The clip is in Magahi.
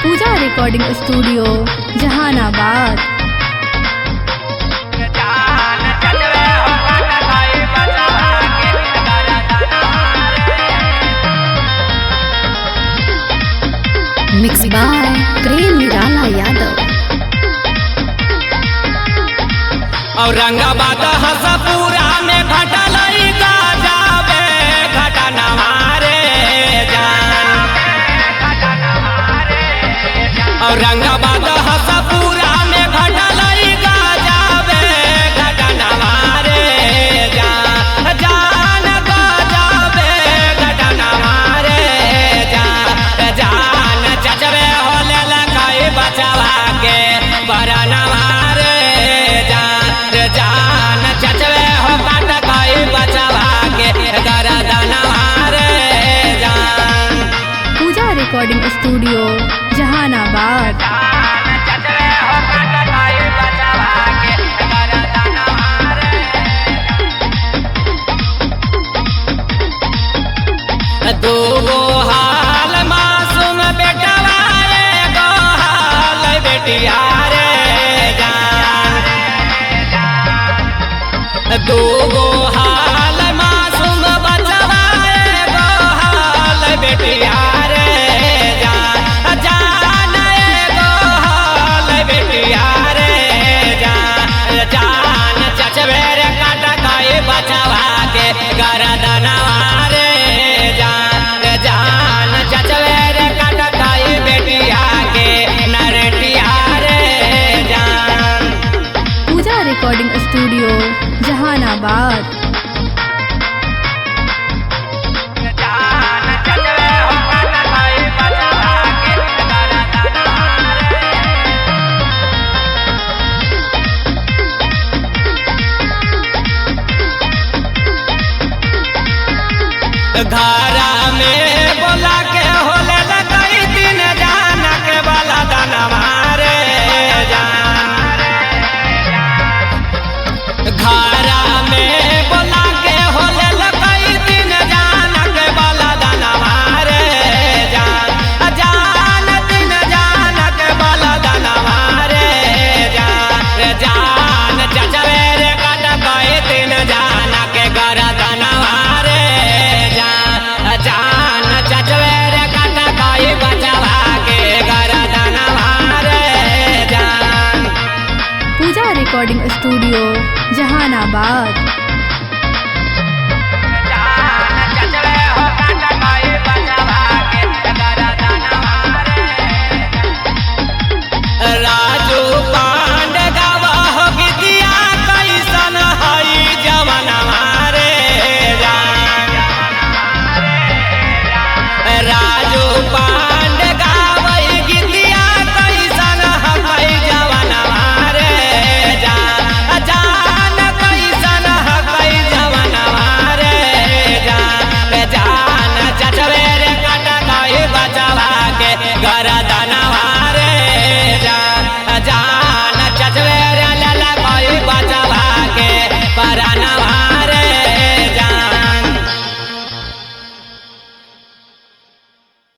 Pooja recording studio Jehanabad. Mix by Prem Nirala Yadav. Aurangabad Haspura में घटल जाबे घटनवा रे जान। औरंगाबाद हसपुरा में घटल जाबे घटनवा रे जान। जान जाबे घटनवा रे जान। जान चचबे होले लकाई बचवा के बरनवा रे जान। जान चचवे हो काट काई बचवा के गरदनवा रे जान। Pooja recording studio Jehanabad. जान चचवे हो काट काई बचवा के गरदनवा रे। दूगो हाल मासूम बेटवा रे गो हाल बेटिया रे जान। दूगो हाल मासूम बचवा रे गो हाल बेटिया रे जान। जान गो हाल बेटिया रे जान। जान चचबे रे काट काई बचवा के गरदनवा रे जान। जान चचबे रे काट काई बेटिया के नरटिया रे जान। Pooja recording studio Jehanabad. जान चचबे हो काट काई बचवा के गरदनवा रे। धारा में बोला के होले लगाई दिन जान के वाला दानवा रे जान। धारा में बोला के होले लगाई दिन जान के वाला दानवा रे जान। जान दिन जान के वाला दानवा रे जान। जान चचवे रे काट गए दिन जान के गरदनवा रे जान। जान चचवे रे काट गए बचवा के गरदनवा रे जान। Pooja recording studio Jehanabad.